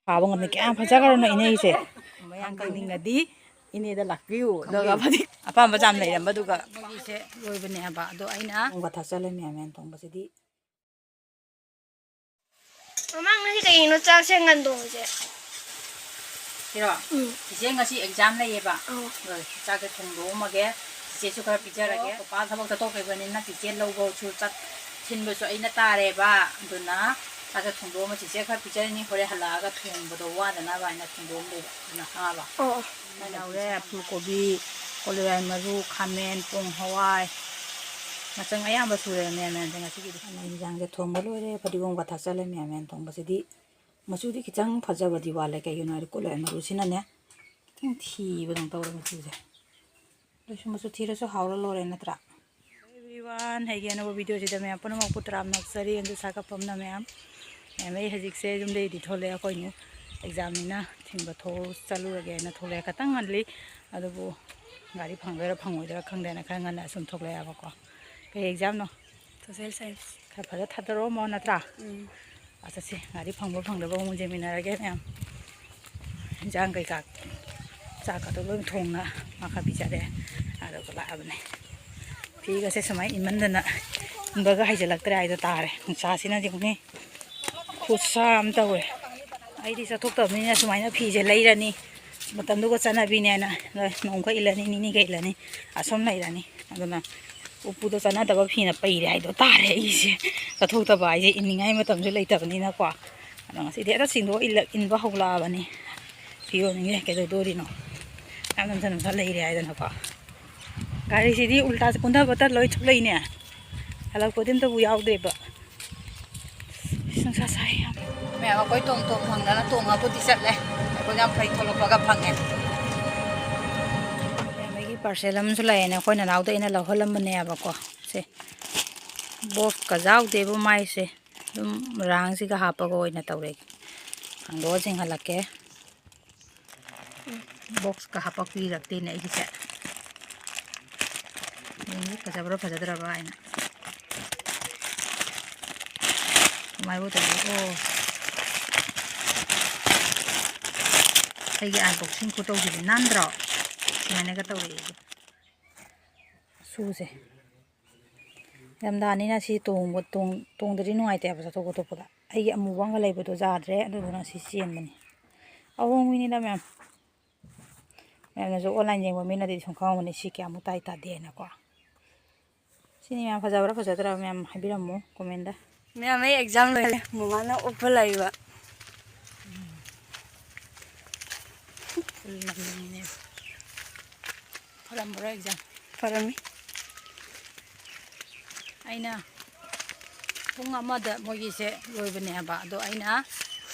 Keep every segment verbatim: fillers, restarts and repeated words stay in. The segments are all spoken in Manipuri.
ꯐꯥꯕ ꯉꯝꯃꯤ꯫ ꯀꯌꯥꯝ ꯐꯖꯈ꯭ꯔꯅꯣ ꯏꯅꯦꯒꯤꯁꯦ꯫ ꯃꯌꯥꯝ ꯀꯪꯅꯤꯡꯉꯗꯤ ꯏꯅꯦꯗ ꯂꯥꯛꯄꯤꯌꯨ꯫ ꯑꯗꯨꯒ ꯑꯄꯥꯝꯕ ꯌꯥꯝ ꯂꯩꯔꯝꯕ, ꯑꯗꯨꯒ ꯃꯣꯏꯒꯤꯁꯦ ꯂꯣꯏꯕꯅꯦ ꯍꯥꯏꯕ꯫ ꯑꯗꯣ ꯑꯩꯅ ꯊꯣꯡꯕ ꯊꯥꯛꯆꯜꯂꯦ ꯃꯌꯥꯝ ꯃꯌꯥꯝ ꯊꯣꯡꯕꯁꯤꯗꯤ꯫ ꯃꯃꯥ, ꯉꯁꯤ ꯀꯩꯒꯤꯅꯣ ꯆꯥꯛꯁꯦ ꯉꯟ ꯊꯣꯡꯉꯤꯁꯦ? ꯁꯤꯔꯣ? ꯎꯝ꯫ ꯆꯤꯆꯦ ꯉꯁꯤ ꯑꯦꯛꯖꯥꯝ ꯂꯩꯌꯦꯕ꯫ ꯑꯧ꯫ ꯑꯗꯣ ꯆꯥꯛꯁꯦ ꯊꯣꯡꯗꯣꯛꯑꯝꯃꯒꯦ꯫ ꯆꯤꯆꯦꯁꯨ ꯈꯔ ꯄꯤꯖꯔꯒꯦ꯫ ꯄꯄꯥ ꯊꯕꯛ ꯆꯠꯊꯣꯛꯈꯤꯕꯅꯤꯅ ꯆꯤꯆꯦ ꯂꯧꯕꯁꯨ ꯆꯠ-, ꯊꯤꯟꯕꯁꯨ ꯑꯩꯅ ꯇꯥꯔꯦꯕ꯫ ꯑꯗꯨꯅ ꯆꯥꯛꯁꯦ ꯊꯣꯡꯗꯣꯛꯑꯝꯃ ꯆꯤꯆꯦ ꯈꯔ ꯄꯤꯖꯔꯅꯤ꯫ ꯍꯣꯔꯦꯟ ꯍꯜꯂꯛꯑꯒ ꯊꯣꯡꯕꯗꯣ ꯋꯥꯗꯅꯕ ꯍꯥꯏꯅ ꯊꯣꯡꯗꯣꯛꯑꯝꯗꯣꯏꯕ꯫ ꯑꯗꯨꯅ ꯈꯪꯉꯕ? ꯑꯣ꯫ ꯌꯥꯎꯔꯦ꯫ ꯐꯨꯜ ꯀꯣꯕꯤ, ꯀꯣꯂꯤ ꯍꯋꯥꯏ ꯃꯔꯨ, ꯈꯥꯃꯦꯟ, ꯄꯣꯡ ꯍꯋꯥꯏ, ꯃꯆꯪ ꯑꯌꯥꯝꯕ ꯁꯨꯔꯦ ꯃꯌꯥꯝ ꯃꯌꯥꯝꯁꯦ ꯉꯁꯤꯒꯤꯗꯤ꯫ ꯑꯗꯨꯅ ꯏꯟꯖꯥꯡꯁꯦ ꯊꯣꯡꯕ ꯂꯣꯏꯔꯦ꯫ ꯐꯗꯤꯒꯣꯝꯒ ꯊꯥꯛꯆꯜꯂꯦ ꯃꯌꯥꯝ ꯃꯌꯥꯝ ꯊꯣꯡꯕꯁꯤꯗꯤ꯫ ꯃꯆꯨꯗꯤ ꯈꯤꯇꯪ ꯐꯖꯕꯗꯤ ꯋꯥꯠꯂꯦ꯫ ꯀꯩꯒꯤꯅꯣ ꯍꯥꯏꯗꯤ ꯀꯣꯂꯤ ꯍꯋꯥꯏ ꯃꯔꯨꯁꯤꯅꯅꯦ ꯈꯤꯇꯪ ꯊꯤꯕꯗꯧꯅ ꯇꯧꯔꯦ ꯃꯆꯨꯁꯦ꯫ ꯑꯗꯨꯁꯨ ꯃꯆꯨ ꯊꯤꯔꯁꯨ ꯍꯥꯎꯔ ꯂꯣꯏꯔꯦ ꯅꯠꯇ꯭ꯔꯥ? Everyone, ꯑꯩꯒꯤ ꯑꯅꯧꯕ video ꯁꯤꯗ ꯃꯌꯥꯝ ꯄꯨꯝꯅꯃꯛꯄꯨ ꯇꯔꯥꯝꯅ ꯑꯣꯛꯆꯔꯤ꯫ ꯑꯗꯨ ꯁꯥꯒꯠꯐꯝꯅ ꯃꯌꯥꯝ, ꯃꯌꯥꯝ ꯑꯩ ꯍꯧꯖꯤꯛꯁꯦ ꯌꯨꯝꯗꯩꯗꯤ ꯊꯣꯛꯂꯛꯑꯦ꯫ ꯑꯩꯈꯣꯏ ꯅ꯭ꯌꯨ ꯑꯦꯛꯖꯥꯝꯅꯤꯅ ꯊꯤꯟꯕ ꯊꯣꯛ-, ꯆꯠꯂꯨꯔꯒꯦꯅ ꯊꯣꯛꯂꯛꯑꯦ꯫ ꯈꯇꯪ ꯉꯜꯂꯤ, ꯑꯗꯨꯕꯨ ꯒꯥꯔꯤ ꯐꯪꯗꯣꯏꯔꯥ ꯐꯪꯉꯣꯏꯗꯣꯏꯔꯥ ꯈꯪꯗꯦꯅ ꯈꯔ ꯉꯟꯅ ꯑꯁꯨꯝ ꯊꯣꯛꯂꯛꯑꯦꯕꯀꯣ꯫ ꯀꯩ ꯑꯦꯛꯖꯥꯝꯅꯣ? Social science꯫ ꯈꯔ ꯐꯖ ꯊꯥꯗꯔꯛꯑꯣ ꯅꯠꯇ꯭ꯔꯥ? ꯎꯝ꯫ ꯑꯥ, ꯆꯠꯁꯤ꯫ ꯒꯥꯔꯤ ꯐꯪꯕ ꯐꯪꯗꯕ ꯑꯃꯨꯛ ꯌꯦꯡꯃꯤꯟꯅꯔꯒꯦ ꯃꯌꯥꯝ꯫ ꯏꯟꯖꯥꯡ ꯀꯩꯀꯥ, ꯆꯥꯛꯀꯗꯣ ꯂꯣꯏ ꯊꯣꯡꯅ ꯃꯥ ꯈꯔ ꯄꯤꯖꯔꯦ꯫ ꯑꯗꯨꯒ ꯂꯥꯛꯑꯕꯅꯦ꯫ ꯐꯤꯒꯁꯦ ꯁꯨꯃꯥꯏꯅ ꯏꯟꯃꯟꯗꯅ ꯏꯟꯕꯒ ꯍꯩꯖꯤꯜꯂꯛꯇ꯭ꯔꯦ ꯍꯥꯏꯗꯣ ꯇꯥꯔꯦ꯫ ꯅꯨꯡꯁꯥꯁꯤꯅꯗꯤ ꯑꯃꯨꯛꯅꯦ ꯈꯨꯠꯁꯥ ꯑꯃ ꯇꯧꯔꯦ꯫ ꯑꯩꯗꯤ ꯆꯠꯊꯣꯛꯇꯕꯅꯤꯅ ꯁꯨꯃꯥꯏꯅ ꯐꯤꯁꯦ ꯂꯩꯔꯅꯤ꯫ ꯃꯇꯝꯗꯨꯒ ꯆꯠꯅꯕꯤꯅꯦꯅ ꯅꯣꯡꯈ ꯏꯜꯂꯅꯤ, ꯅꯤꯅꯤꯒ ꯏꯜꯂꯅꯤ, ꯑꯁꯨꯝ ꯂꯩꯔꯅꯤ꯫ ꯑꯗꯨꯅ ꯎꯄꯨꯗ ꯆꯠꯅꯗꯕ ꯐꯤꯅ ꯄꯩꯔꯦ ꯍꯥꯏꯗꯣ ꯇꯥꯔꯦ ꯑꯩꯁꯦ꯫ ꯆꯠꯊꯣꯛꯇꯕ ꯍꯥꯏꯁꯦ ꯏꯟꯅꯤꯡꯉꯥꯏ ꯃꯇꯝꯁꯨ ꯂꯩꯇꯕꯅꯤꯅꯀꯣ꯫ ꯑꯗꯣ ꯉꯁꯤꯗꯤ ꯍꯦꯛꯇ ꯆꯤꯡꯗꯣꯛꯑ ꯏꯜꯂ-, ꯏꯟꯕ ꯍꯧꯂꯛꯑꯕꯅꯤ꯫ ꯐꯤꯔꯣꯟꯁꯤꯡꯁꯦ ꯀꯩꯗꯧꯗꯣꯔꯤꯅꯣ? ꯌꯥꯝ ꯅꯝꯁꯟ ꯅꯝꯁꯟ ꯂꯩꯔꯦ ꯍꯥꯏꯗꯅꯀꯣ꯫ ꯒꯥꯔꯤꯁꯤꯗꯤ ꯎꯜꯇꯥ ꯀꯨꯟꯊꯕꯇ ꯂꯣꯏ ꯊꯣꯛꯂꯛꯏꯅꯦ꯫ ꯍꯜꯂꯛꯄꯗꯤ ꯑꯝꯇꯕꯨ ꯌꯥꯎꯗꯦꯕ꯫ ꯅꯨꯡꯁꯥ ꯁꯥꯏ ꯌꯥꯝ꯫ ꯃꯌꯥꯝ ꯑꯩꯈꯣꯏ ꯇꯣꯡ ꯇꯣꯡ ꯐꯪꯗꯅ ꯇꯣꯡꯉꯕꯨꯗꯤ ꯆꯠꯂꯦ꯫ ꯑꯩꯈꯣꯏ ꯌꯥꯝ ꯐꯩ ꯊꯣꯛꯂꯛꯄꯒ ꯐꯪꯉꯦ꯫ ꯃꯌꯥꯝ ꯑꯩꯒꯤ parcel ꯑꯃꯁꯨ ꯂꯥꯛꯑꯦꯅꯦ꯫ ꯑꯩꯈꯣꯏ ꯅꯅꯥꯎꯗ ꯑꯩꯅ ꯂꯧꯍꯜꯂꯝꯕꯅꯦꯕꯀꯣ꯫ ꯁꯦ꯫ Box ꯀ ꯌꯥꯎꯗꯦꯕꯨ ꯃꯥꯏꯁꯦ꯫ ꯑꯗꯨꯝ ꯔꯥꯡꯁꯤꯒ ꯍꯥꯞꯄꯒ ꯑꯣꯏꯅ ꯇꯧꯔꯦ꯫ ꯍꯥꯡꯗꯣꯛꯑ ꯆꯤꯡꯍꯜꯂꯛꯀꯦ꯫ Box ꯀ ꯍꯥꯄꯛꯄꯤꯔꯛꯇꯦꯅꯦ ꯑꯩꯒꯤꯁꯦ꯫ ꯌꯦꯡꯒꯦ ꯐꯖꯕ꯭ꯔꯥ ꯐꯖꯗ꯭ꯔꯕ ꯍꯥꯏꯅ꯫ ꯀꯃꯥꯏꯕꯨ ꯇꯧꯒꯦ? ꯑꯣ꯫ ꯑꯩꯒꯤ ꯑꯟꯕꯣꯛꯁꯤꯡ ꯈꯨꯇꯧꯁꯤꯗꯤ ꯅꯥꯟꯗ꯭ꯔꯣ? ꯁꯨꯃꯥꯏꯅꯒ ꯇꯧꯔꯛꯑꯦ ꯑꯩꯒꯤ ꯁꯨꯁꯦ꯫ ꯌꯥꯝꯗꯥꯅꯤꯅ ꯁꯤ ꯇꯣꯡꯕ, ꯇꯣꯡ-, ꯇꯣꯡꯗ꯭ꯔꯗꯤ ꯅꯨꯡꯉꯥꯏꯇꯦꯕ ꯆꯠꯊꯣꯛ ꯈꯣꯠꯇꯣꯛꯄꯗ꯫ ꯑꯩꯒꯤ ꯑꯃꯨꯕ ꯑꯃꯒ ꯂꯩꯕꯗꯣ ꯌꯥꯗ꯭ꯔꯦ, ꯑꯗꯨꯗꯨꯅ ꯁꯤ ꯆꯦꯟꯕꯅꯤ꯫ ꯑꯍꯣꯡꯕꯅꯤꯗ ꯃꯌꯥꯝ꯫ ꯃꯌꯥꯝꯅꯁꯨ online ꯌꯦꯡꯕ ꯃꯤꯅꯗꯤ ꯁꯨꯝ ꯈꯪꯉꯝꯒꯅꯤ ꯁꯤ ꯀꯌꯥꯃꯨꯛ ꯇꯥꯏ ꯇꯥꯗꯦ ꯍꯥꯏꯅꯀꯣ꯫ ꯁꯤꯅꯤ ꯃꯌꯥꯝ, ꯐꯖꯕ꯭ꯔꯥ ꯐꯖꯗ꯭ꯔꯥ ꯃꯌꯥꯝ ꯍꯥꯏꯕꯤꯔꯝꯃꯨ comment꯫ ꯃꯌꯥꯝ, ꯑꯩ exam ꯂꯣꯏꯔꯦ꯫ ꯃꯃꯥꯅ ꯑꯣꯐꯔ ꯂꯥꯛꯏꯕ꯫ Full ꯅꯝꯃꯤꯅꯦ꯫ ꯐꯔꯝꯕ꯭ꯔꯣ exam? ꯐꯔꯝꯃꯤ꯫ ꯑꯩꯅ ꯄꯨꯡ ꯑꯃꯗ ꯃꯣꯏꯒꯤꯁꯦ ꯂꯣꯏꯕꯅꯦꯕ, ꯑꯗꯣ ꯑꯩꯅ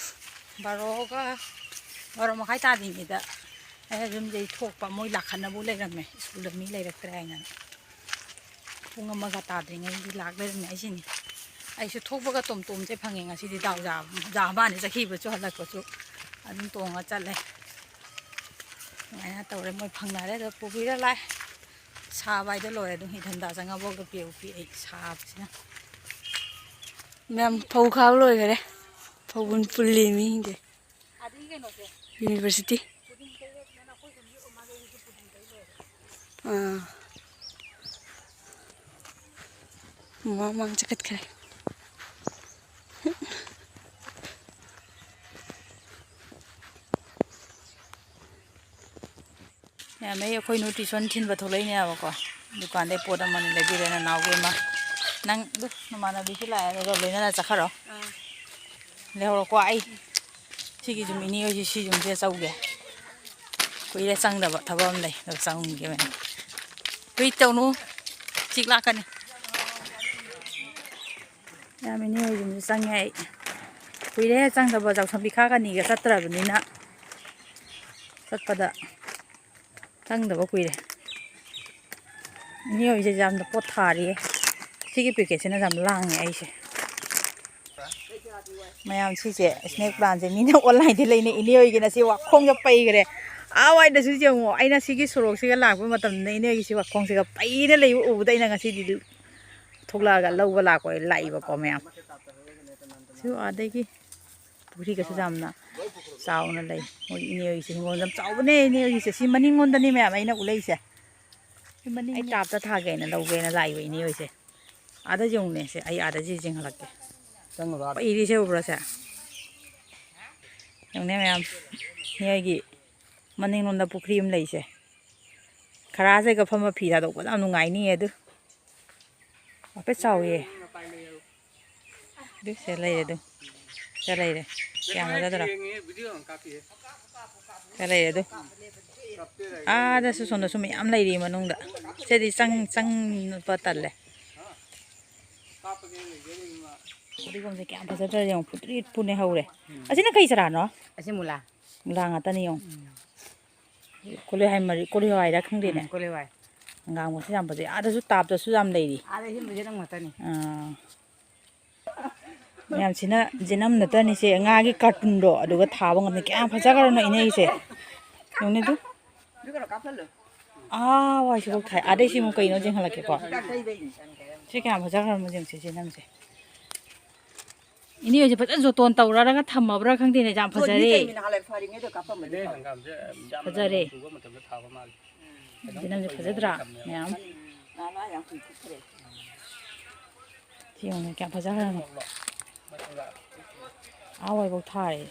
ꯕꯥꯔꯣꯒ, ꯕꯥꯔꯣ ꯃꯈꯥꯏ ꯇꯥꯗ꯭ꯔꯤꯉꯩꯗ ꯑꯩꯅ ꯌꯨꯝꯗꯒꯤ ꯊꯣꯛꯄ, ꯃꯣꯏ ꯂꯥꯛꯈꯠꯅꯕ ꯂꯩꯔꯝꯃꯦ, ꯁ꯭ꯀꯨꯜꯗ ꯃꯤ ꯂꯩꯔꯛꯇ꯭ꯔꯦ ꯍꯥꯏꯅ꯫ ꯄꯨꯡ ꯑꯃꯒ ꯇꯥꯗ꯭ꯔꯤꯉꯩꯗꯤ ꯂꯥꯛ ꯂꯩꯔꯝꯃꯦ ꯍꯥꯏꯁꯤꯅꯤ꯫ ꯑꯩꯁꯨ ꯊꯣꯛꯄꯒ ꯇꯣꯝ ꯇꯣꯝꯁꯦ ꯐꯪꯉꯦ ꯉꯁꯤꯗꯤ, ꯗꯥꯎ ꯌꯥꯕ, ꯌꯥꯕ ꯃꯥꯜꯂꯦ꯫ ꯆꯠꯈꯤꯕꯁꯨ ꯍꯜꯂꯛꯄꯁꯨ ꯑꯗꯨꯝ ꯇꯣꯡꯉ ꯆꯠꯂꯦ꯫ ꯑꯗꯨꯃꯥꯏꯅ ꯇꯧꯔꯦ, ꯃꯣꯏ ꯐꯪꯅꯔꯦ꯫ ꯑꯗꯣ ꯄꯨꯕꯤꯔ ꯂꯥꯛꯑꯦ꯫ ꯁꯥꯕ ꯍꯥꯏꯗꯣ ꯂꯣꯏꯔꯦ꯫ ꯑꯗꯨꯝ ꯏꯊꯟꯗ ꯆꯪꯉꯐꯥꯎꯗ ꯄꯤꯌꯨ ꯄꯤ ꯑꯩ ꯁꯥꯕꯁꯤꯅ꯫ ꯃꯌꯥꯝ ꯐꯧ ꯈꯥꯕ ꯂꯣꯏꯈꯔꯦ꯫ ꯐꯧꯕꯨꯟ ꯄꯨꯜꯂꯤ ꯃꯤꯁꯤꯡꯁꯦ꯫ University꯫ ꯑꯥ꯫ ꯃꯃꯥ ꯃꯃꯥꯡ ꯆꯠꯈꯠꯈ꯭ꯔꯦ꯫ ꯌꯥꯝꯃꯦ, ꯑꯩꯈꯣꯏ ꯅꯨ tuition ꯊꯤꯟꯕ ꯊꯣꯛꯂꯛꯏꯅꯦꯕꯀꯣ꯫ ꯗꯨꯀꯥꯟꯗꯩ ꯄꯣꯠ ꯑꯃꯅꯤ ꯂꯩꯕꯤꯔꯦ ꯅꯅꯥꯎꯒꯤ ꯑꯃ꯫ ꯅꯪ ꯑꯗꯨ ꯅꯃꯥꯟꯅꯕꯤꯁꯨ ꯂꯥꯛꯑꯦ, ꯑꯗꯨꯒ ꯂꯣꯏꯅꯅ ꯆꯠꯈ꯭ꯔꯣ꯫ ꯑꯥ꯫ ꯂꯩꯍꯧꯔꯣꯀꯣ, ꯑꯩ ꯁꯤꯒꯤ ꯌꯨꯝ ꯏꯅꯦ ꯍꯣꯏꯁꯤ, ꯁꯤ ꯌꯨꯝꯁꯤꯗ ꯆꯧꯒꯦ꯫ ꯀꯨꯏꯔꯦ ꯆꯪꯗꯕ, ꯊꯕꯛ ꯑꯃ ꯂꯩ, ꯑꯗꯣ ꯆꯪꯒꯦ꯫ ꯍꯨꯏ ꯇꯧꯅꯨ, ꯆꯤꯛ ꯂꯥꯛꯀꯅꯤ꯫ ꯌꯥꯝ ꯏꯅꯦ ꯍꯣꯏ ꯌꯨꯝꯁꯤ ꯆꯪꯉꯦ ꯑꯩ꯫ ꯀꯨꯏꯔꯦ ꯆꯪꯗꯕ, ꯌꯥꯎꯁꯪ ꯄꯤꯈꯥꯒ ꯑꯅꯤꯒ ꯆꯠꯇ꯭ꯔꯕꯅꯤꯅ꯫ ꯆꯠꯄꯗ ꯆꯪꯗꯕ ꯀꯨꯏꯔꯦ꯫ ꯏꯅꯦ ꯍꯣꯏꯁꯦ ꯌꯥꯝꯅ ꯄꯣꯠ ꯊꯥꯔꯤꯌꯦ꯫ ꯁꯤꯒꯤ packet ꯁꯤꯅ ꯌꯥꯝ ꯂꯥꯡꯉꯦ ꯑꯩꯁꯦ꯫ ꯃꯌꯥꯝ, ꯁꯤꯁꯦ snake plant ꯁꯦ ꯃꯤꯅ online ꯗꯤ ꯂꯩꯅꯩ, ꯏꯅꯦ ꯍꯣꯏꯒꯤꯅ ꯁꯤ ꯋꯥꯈꯣꯡꯗ ꯄꯩꯈ꯭ꯔꯦ꯫ ꯑꯥ ꯋꯥꯏꯗꯁꯨ ꯌꯦꯡꯉꯣ, ꯑꯩꯅ ꯁꯤꯒꯤ ꯁꯣꯔꯣꯛꯁꯤꯒ ꯂꯥꯛꯄ ꯃꯇꯝꯗ ꯏꯅꯦ ꯍꯣꯏꯒꯤ ꯁꯤ ꯋꯥꯈꯣꯡꯁꯤꯒ ꯄꯩꯅ ꯂꯩꯕ ꯎꯕꯗ ꯑꯩꯅ ꯉꯁꯤꯗꯤ ꯊꯣꯛꯂꯛꯑꯒ ꯂꯧꯕ ꯂꯥꯛꯄ, ꯂꯥꯛꯏꯕꯀꯣ ꯃꯌꯥꯝ꯫ ꯁꯤ ꯑꯥꯗꯒꯤ ꯄꯨꯈ꯭ꯔꯤꯒꯁꯨ ꯌꯥꯝꯅ ꯆꯥꯎꯅ ꯂꯩ꯫ ꯃꯣꯏ ꯏꯅꯦ ꯍꯣꯏꯒꯤꯁꯦ ꯍꯤꯡꯒꯣꯜ ꯌꯥꯝ ꯆꯥꯎꯕꯅꯦ꯫ ꯏꯅꯦ ꯍꯣꯏꯒꯤꯁꯦ ꯁꯤ ꯃꯅꯤꯡꯂꯣꯝꯗꯅꯤ ꯃꯌꯥꯝ ꯑꯩꯅ ꯎ ꯂꯩꯁꯦ꯫ ꯁꯤ ꯃꯅꯤꯡ ꯑꯩ ꯇꯥꯞꯇ ꯊꯥꯒꯦꯅ ꯂꯧꯒꯦꯅ ꯂꯥꯛꯏꯕ ꯏꯅꯦ ꯍꯣꯏꯁꯦ꯫ ꯑꯥꯗ ꯌꯦꯡꯉꯨꯅꯦ ꯁꯦ, ꯑꯩ ꯑꯥꯗ ꯁꯤ ꯌꯦꯡꯍꯜꯂꯛꯀꯦ꯫ ꯆꯪꯉꯨꯔꯣ ꯑꯥꯗ꯫ ꯄꯩꯔꯤꯁꯦ ꯎꯕ꯭ꯔꯥ ꯁꯦ? ꯌꯦꯡꯉꯨꯅꯦ ꯃꯌꯥꯝ, ꯏꯅꯦ ꯍꯣꯏꯒꯤ ꯃꯅꯤꯡꯂꯣꯝꯗ ꯄꯨꯈ꯭ꯔꯤ ꯑꯃ ꯂꯩꯁꯦ꯫ ꯈꯔꯥꯁꯦꯒ ꯐꯝꯃ ꯐꯤ ꯊꯥꯗꯣꯛꯄꯗ ꯌꯥꯝ ꯅꯨꯡꯉꯥꯏꯅꯤꯌꯦ ꯑꯗꯨ꯫ ꯍꯥꯏꯐꯦꯠ ꯆꯥꯎꯋꯦ꯫ ꯑꯗꯨ ꯁꯦ ꯂꯩꯔꯦ ꯑꯗꯨ꯫ ꯁꯦ ꯂꯩꯔꯦ꯫ ꯀꯌꯥꯝ ꯐꯖꯗ꯭ꯔꯣ? ꯁꯦ ꯂꯩꯔꯦ ꯑꯗꯨ꯫ ꯑꯥꯗꯁꯨ ꯁꯣꯝꯗꯁꯨ ꯃꯌꯥꯝ ꯂꯩꯔꯤ ꯃꯅꯨꯡꯗ꯫ ꯁꯤꯗꯤ ꯆꯪ-, ꯆꯪꯕ ꯇꯜꯂꯦ꯫ ꯐꯗꯤꯒꯣꯝꯁꯦ ꯀꯌꯥꯝ ꯐꯖꯗ꯭ꯔꯥ ꯌꯦꯡꯉꯨ, ꯐꯨꯇ꯭ꯔꯤꯠ ꯄꯨꯅꯦ ꯍꯧꯔꯦ꯫ ꯑꯁꯤꯅ ꯀꯩ ꯆꯥꯔꯥꯅꯣ? ꯑꯁꯤ ꯃꯨꯂꯥ꯫ ꯃꯨꯂꯥ ꯉꯥꯛꯇꯅꯤ ꯌꯦꯡꯉꯨ꯫ ꯎꯝ꯫ ꯀꯣꯂꯤ ꯍꯋꯥꯏ ꯃꯔꯤ-, ꯀꯣꯂꯤ ꯍꯋꯥꯏꯔ ꯈꯪꯗꯦꯅꯦ꯫ ꯎꯝ, ꯀꯣꯂꯤ ꯍꯋꯥꯏ꯫ ꯍꯪꯒꯥꯝꯒꯁꯨ ꯌꯥꯝ ꯐꯖꯩ꯫ ꯑꯥꯗꯁꯨ ꯇꯥꯞꯇꯁꯨ ꯌꯥꯝ ꯂꯩꯔꯤ꯫ ꯑꯥꯗ ꯍꯤꯡꯕꯁꯦ ꯑꯗꯨꯝ ꯉꯥꯛꯇꯅꯤ꯫ ꯑꯥ꯫ ꯃꯌꯥꯝꯁꯤꯅ ꯖꯤꯅꯝ ꯅꯠꯇꯅꯤꯁꯦ, ꯉꯥꯒꯤ ꯀꯥꯔꯇꯨꯟꯗꯣ ꯑꯗꯨꯒ ꯊꯥꯕ ꯉꯝꯃꯦ꯫ ꯀꯌꯥꯝ ꯐꯖꯈ꯭ꯔꯅꯣ ꯏꯅꯦꯒꯤꯁꯦ꯫ ꯌꯦꯡꯉꯨꯅꯦ ꯑꯗꯨ꯫ ꯑꯥ, ꯋꯥꯏꯁꯤꯐꯥꯎ ꯊꯥꯏ꯫ ꯑꯥꯗꯩ ꯁꯤ ꯑꯃꯨꯛ ꯀꯩꯅꯣ ꯌꯦꯡꯍꯜꯂꯛꯀꯦꯀꯣ꯫ ꯁꯤ ꯀꯌꯥꯝ ꯐꯖꯈ꯭ꯔꯕꯅꯣ ꯌꯦꯡꯁꯦ ꯖꯤꯅꯝꯁꯦ꯫ ꯏꯅꯦ ꯍꯣꯏꯁꯦ ꯐꯖꯅ ꯖꯣꯇꯣꯟ ꯇꯧꯔꯒ ꯊꯝꯃꯕ꯭ꯔꯥ ꯈꯪꯗꯦꯅꯦ, ꯌꯥꯝ ꯐꯖꯔꯦ꯫ ꯐꯖꯔꯦ꯫ ꯍꯪꯒꯥꯝꯁꯦ ꯌꯥꯝꯅ ꯐꯖꯔꯦ꯫ ꯅꯣꯡ ꯆꯨꯕ ꯃꯇꯝꯗ ꯊꯥꯕ ꯃꯥꯜꯂꯦ꯫ ꯖꯤꯅꯝꯁꯦ ꯐꯖꯗ꯭ꯔꯥ? ꯃꯌꯥꯝ꯫ ꯁꯤ ꯌꯦꯡꯉꯨꯅꯦ, ꯀꯌꯥꯝ ꯐꯖꯈ꯭ꯔꯅꯣ꯫ ꯑꯥ, ꯋꯥꯏꯐꯥꯎ ꯊꯥꯔꯦ꯫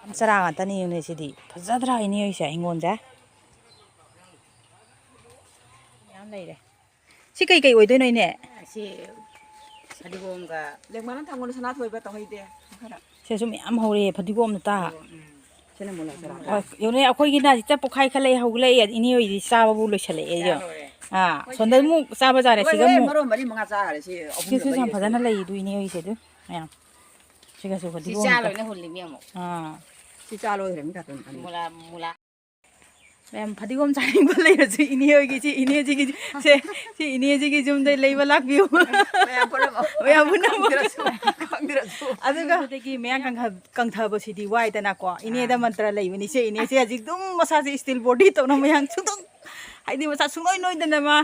ꯌꯥꯝ ꯆꯔꯥ ꯉꯥꯛꯇꯅꯤ ꯌꯦꯡꯉꯨꯅꯦ ꯁꯤꯗꯤ꯫ ꯐꯖꯗ꯭ꯔꯥ ꯏꯅꯦ ꯍꯣꯏꯁꯦ ꯍꯤꯡꯒꯣꯜꯁꯦ? ꯃꯌꯥꯝ ꯂꯩꯔꯦ꯫ ꯁꯤ ꯀꯩ ꯀꯩ ꯑꯣꯏꯗꯣꯏꯅꯣ ꯏꯅꯦ? ꯑꯁꯤ ꯐꯗꯤꯒꯣꯝꯒ ꯂꯦꯡꯃꯥꯏꯅ ꯊꯥꯡꯒꯣꯜ ꯁꯅꯥꯊꯣꯏꯕ ꯇꯧꯍꯩꯗꯦ꯫ ꯈꯔ꯫ ꯁꯤꯁꯨ ꯃꯌꯥꯝ ꯍꯧꯔꯦ ꯐꯗꯤꯒꯣꯝ ꯇꯥ꯫ ꯎꯝ꯫ ꯁꯤꯅ ꯃꯨꯂꯥ ꯆꯔꯥ꯫ ꯍꯣꯏ, ꯌꯦꯡꯉꯨꯅꯦ, ꯑꯩꯈꯣꯏꯒꯤꯅ ꯍꯧꯖꯤꯛꯇ ꯄꯣꯛꯈꯥꯏ ꯈꯔ ꯂꯩ ꯍꯧꯒꯠꯂꯛꯑꯦ꯫ ꯏꯅꯦ ꯍꯣꯏꯗꯤ ꯆꯥꯕꯕꯨ ꯂꯣꯏꯁꯤꯜꯂꯛꯑꯦ ꯆꯥ ꯌꯦꯡꯉꯣ꯫ ꯂꯣꯏꯔꯦ꯫ ꯑꯥ, ꯑꯩꯈꯣꯏ ꯁꯣꯝꯗ ꯁꯤꯗ ꯑꯃꯨꯛ ꯆꯥꯕ ꯖꯥꯠꯅꯦ, ꯍꯣꯏ, ꯁꯤꯗ ꯍꯣꯏ, ꯑꯃꯨꯛ꯫ ꯃꯔꯣꯟ ꯃꯔꯤ ꯃꯉꯥ ꯆꯥꯈꯔꯦ ꯁꯤ ꯑꯍꯨꯝꯗ ꯁꯤꯁꯨ ꯌꯥꯝ ꯂꯩꯔꯤꯁꯦ꯫ ꯐꯖꯅ ꯂꯩꯗꯨ ꯏꯅꯦ ꯍꯣꯏꯁꯦ ꯑꯗꯨ ꯃꯌꯥꯝ꯫ ꯁꯤꯒꯁꯨ ꯁꯤ ꯐꯗꯤꯒꯣꯝ ꯆꯥ ꯑꯝꯇ꯫ ꯂꯣꯏꯅ ꯍꯨꯜꯂꯤꯃꯤ ꯑꯃꯨꯛ꯫ ꯑꯥ꯫ ꯁꯤ ꯆꯥ ꯂꯣꯏꯈ꯭ꯔꯦ ꯃꯤ ꯀꯥꯇꯣꯟ ꯑꯅꯤ꯫ ꯃꯨꯂꯥ, ꯃꯨꯂꯥ꯫ ꯃꯌꯥꯝ ꯐꯗꯤꯒꯣꯝ ꯆꯥꯅꯤꯡꯕ ꯂꯩꯔꯁꯨ ꯏꯅꯦ ꯍꯣꯏꯒꯤ ꯁꯤ ꯏꯅꯦꯁꯤꯒꯤ ꯁꯦ, ꯁꯤ ꯏꯅꯦꯁꯤꯒꯤ ꯌꯨꯝꯗ ꯂꯩꯕ ꯂꯥꯛꯄꯤꯌꯨ꯫ ꯃꯌꯥꯝ ꯄꯨꯝꯅꯃꯛ꯫ ꯃꯌꯥꯝ ꯄꯨꯝꯅꯃꯛ꯫ ꯈꯪꯗ꯭ꯔꯁꯨ, ꯈꯪꯗ꯭ꯔꯁꯨ꯫ ꯑꯗꯨꯒ ꯑꯗꯒꯤ ꯃꯌꯥꯡ ꯀꯪꯊ-, ꯀꯪꯊꯕꯁꯤꯗꯤ ꯋꯥꯏꯗꯅꯀꯣ꯫ ꯏꯅꯦꯗ ꯑꯥ꯫ ꯃꯟꯇ꯭ꯔ ꯂꯩꯕꯅꯤ꯫ ꯁꯦ ꯏꯅꯦꯁꯦ ꯍꯧꯖꯤꯛ ꯑꯗꯨꯝ ꯃꯁꯥꯁꯦ steel body ꯇꯧꯅ ꯃꯌꯥꯡ ꯁꯨꯡꯀꯪ, ꯍꯥꯏꯗꯤ ꯃꯁꯥ ꯁꯨꯡꯅꯣꯏ ꯅꯣꯏꯗꯅ ꯃꯥ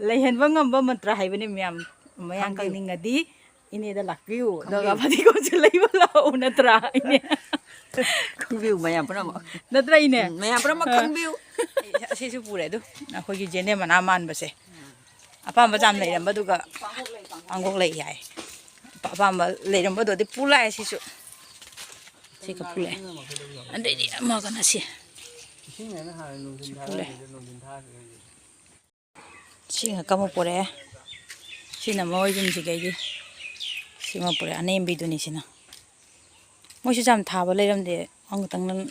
ꯂꯩꯍꯟꯕ ꯉꯝꯕ ꯃꯟꯇ꯭ꯔ ꯍꯥꯏꯕꯅꯤ ꯃꯌꯥꯝ꯫ ꯃꯌꯥꯡ ꯈꯪꯕꯤꯌꯨ꯫ ꯀꯪꯅꯤꯡꯉꯗꯤ ꯏꯅꯦꯗ ꯂꯥꯛꯄꯤꯌꯨ, ꯑꯗꯨꯒ ꯈꯪꯕꯤꯌꯨ꯫ ꯐꯗꯤꯒꯣꯝꯁꯨ ꯂꯩꯕ ꯂꯥꯛꯑꯣ, ꯅꯠꯇ꯭ꯔꯥ, ꯏꯅꯦ? ꯈꯪꯕꯤꯌꯨ ꯃꯌꯥꯝ ꯄꯨꯝꯅꯃꯛ꯫ ꯅꯠꯇ꯭ꯔꯥ, ꯏꯅꯦ? ꯎꯝ, ꯃꯌꯥꯝ ꯄꯨꯝꯅꯃꯛ ꯑ꯫ ꯈꯪꯕꯤꯌꯨ꯫ ꯑꯩ ꯑꯁꯤꯁꯨ ꯄꯨꯔꯦ ꯑꯗꯨ꯫ ꯑꯩꯈꯣꯏꯒꯤ ꯖꯦꯅꯦ ꯃꯅꯥ ꯃꯥꯟꯕꯁꯦ꯫ ꯑꯄꯥꯝꯕ ꯌꯥꯝ ꯂꯩꯔꯝꯕ, ꯑꯗꯨꯒ ꯄꯥꯡꯒꯣꯛ ꯂꯩ ꯌꯥꯏ꯫ ꯑꯄꯥꯝꯕ ꯂꯩꯔꯝꯕꯗꯨꯗꯤ ꯄꯨ ꯂꯥꯛꯑꯦ ꯁꯤꯁꯨ꯫ ꯁꯤ ꯈꯛ ꯄꯨ ꯂꯥꯛꯑꯦ꯫ ꯑꯗꯩꯗꯤ ꯑꯃꯒꯅ ꯁꯤ꯫ ꯏꯁꯤꯡ ꯍꯥꯏꯅ ꯍꯥꯟꯅ ꯅꯨꯡꯊꯤꯟ ꯁꯤ ꯄꯨ ꯂꯥꯛꯑꯦ꯫ ꯊꯥꯔꯝꯃꯤꯁꯦ ꯅꯨꯡꯊꯤꯟ ꯊꯥꯈ꯭ꯔꯦ ꯍꯧꯖꯤꯛ꯫ ꯁꯤ ꯉꯥꯛꯇ ꯑꯃꯨꯛ ꯄꯨꯔꯛꯑꯦ꯫ ꯁꯤꯅ ꯃꯣꯏ ꯌꯨꯝꯁꯤꯒꯩꯒꯤ꯫ ꯁꯤꯃ ꯄꯨꯔꯛꯑꯦ, ꯑꯅꯦꯝꯕꯤꯗꯨꯅꯤ ꯁꯤꯅ꯫ ꯃꯣꯏꯁꯨ ꯌꯥꯝ ꯊꯥꯕ ꯂꯩꯔꯝꯗꯦ, ꯑꯃꯈꯛꯇꯪ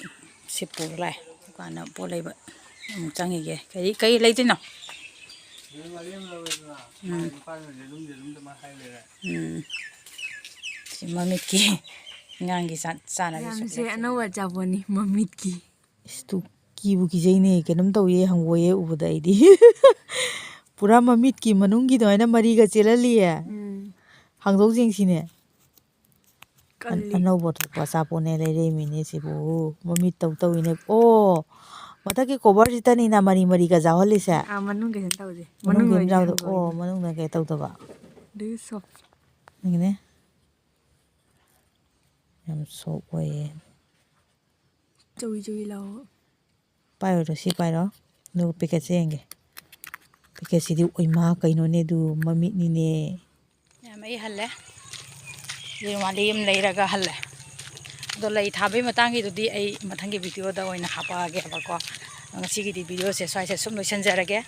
ꯁꯤ ꯄꯨꯔ ꯂꯥꯛꯑꯦ꯫ ꯗꯨꯀꯥꯟꯗ ꯄꯣꯠ ꯂꯩꯕ ꯑꯃꯨꯛ ꯆꯪꯉꯤꯒꯦ꯫ ꯀꯔꯤ, ꯀꯔꯤ ꯂꯩꯗꯣꯏꯅꯣ? ꯌꯦꯔꯨꯝ ꯃꯔꯤ ꯑꯃ ꯂꯧꯔꯦꯗꯅ, ꯎꯝ꯫ ꯃꯥꯏ ꯅꯨꯄꯥꯗꯨꯅ ꯌꯦꯔꯨꯝ, ꯌꯦꯔꯨꯝꯗ ꯃꯥ ꯍꯥꯏ ꯂꯩꯔꯦ꯫ ꯎꯝ꯫ ꯁꯤ ꯃꯃꯤꯠꯀꯤ ꯑꯉꯥꯡꯒꯤ ꯆꯥ-, ꯆꯥꯅꯕꯤ ꯌꯥꯝꯁꯦ ꯆꯣꯀ꯭ꯂꯦꯠꯁꯦ꯫ ꯑꯅꯧꯕ ꯑꯆꯥꯄꯣꯠꯅꯤ, ꯃꯃꯤꯠꯀꯤ꯫ ꯏꯁ, ꯇꯨ ꯀꯤꯕꯨ ꯀꯤꯖꯩꯅꯦ, ꯀꯩꯅꯣꯝ ꯇꯧꯏ, ꯍꯪꯒꯣꯏꯌꯦ ꯎꯕꯗ ꯑꯩꯗꯤ꯫ ꯄꯨꯔꯥ ꯃꯃꯤꯠꯀꯤ ꯃꯅꯨꯡꯒꯤ ꯑꯗꯨꯃꯥꯏꯅ ꯃꯔꯤꯒ ꯆꯦꯜꯍꯜꯂꯤꯌꯦ꯫ ꯎꯝ꯫ ꯍꯥꯡꯗꯣꯛ ꯌꯦꯡꯁꯤꯅꯦ꯫ ꯀꯜꯂꯤ꯫ ꯑꯅꯧꯕ ꯊꯣꯛꯄ ꯑꯆꯥꯄꯣꯠꯅꯦ ꯂꯩꯔꯛꯏꯃꯤꯅꯦ ꯁꯤꯕꯨ꯫ ꯃꯃꯤꯠ ꯇꯧ ꯇꯧꯏꯅꯦ꯫ ꯑꯣ, ꯃꯊꯛꯀꯤ ꯀꯣꯕꯔꯁꯤꯗꯅꯤꯅ ꯃꯔꯤ ꯃꯔꯤꯒ ꯌꯥꯎꯍꯜꯂꯤꯁꯦ꯫ ꯑꯥ, ꯃꯅꯨꯡ ꯀꯩꯁꯨ ꯇꯧꯗꯦ꯫ ꯃꯅꯨꯡ ꯃꯅꯨꯡꯗ ꯀꯩꯝ ꯑꯣꯏꯅ ꯌꯥꯎꯗꯦ꯫ ꯍꯥꯡꯗꯣꯛꯏꯅꯦ꯫ ꯑꯣ, ꯃꯅꯨꯡꯗ ꯀꯩ ꯇꯧꯗꯕ? ꯑꯗꯨꯒꯤ soft꯫ ꯌꯦꯡꯉꯤꯅꯦ꯫ ꯌꯥꯝ soft ꯑꯣꯏꯌꯦ꯫ ꯆꯨꯏ ꯆꯨꯏ ꯂꯥꯎ꯫ ꯄꯥꯏꯔꯣ, ꯁꯤ ꯄꯥꯏꯔꯣ꯫ ꯑꯗꯨꯒ packetꯁꯦ ꯌꯦꯡꯒꯦ꯫ Packetꯁꯤꯗꯤ, ꯑꯣꯏꯃꯥ, ꯀꯩꯅꯣꯅꯦ ꯑꯗꯨ? ꯃꯃꯤꯠꯅꯤꯅꯦ꯫ ꯃꯌꯥꯝ ꯑꯩ ꯍꯜꯂꯦ꯫ ꯌꯦꯔꯨꯝ ꯃꯥꯂꯤ ꯑꯃ ꯂꯩꯔꯒ ꯍꯜꯂꯦ꯫ ꯑꯗꯣ ꯂꯩ ꯊꯥꯕꯩ ꯃꯇꯥꯡꯒꯤꯗꯨꯗꯤ ꯑꯩ ꯃꯊꯪꯒꯤ videoꯗ ꯑꯣꯏꯅ ꯍꯥꯄꯛꯑꯒꯦꯕꯀꯣ꯫ ꯉꯁꯤꯒꯤꯗꯤ videoꯁꯦ ꯁ꯭ꯋꯥꯏꯁꯦ ꯁꯨꯝ ꯂꯣꯏꯁꯤꯟꯖꯔꯒꯦ꯫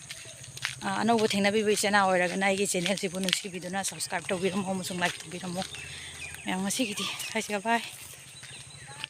ꯑ, ꯑꯅꯧꯕ ꯊꯦꯡꯅꯕꯤꯕ ꯏꯆꯤꯟ ꯏꯅꯥꯎ ꯑꯣꯏꯔꯒꯅ ꯑꯩꯒꯤ channelꯁꯤꯕꯨ ꯅꯨꯡꯁꯤꯕꯤꯗꯨꯅ subscribe ꯇꯧꯕꯤꯔꯝꯃꯣ ꯑꯃꯁꯨꯡ like ꯇꯧꯕꯤꯔꯝꯃꯣ꯫ ꯃꯌꯥꯝ ꯉꯁꯤꯒꯤꯗꯤ ꯁ꯭ꯋꯥꯏꯁꯤꯒ bye꯫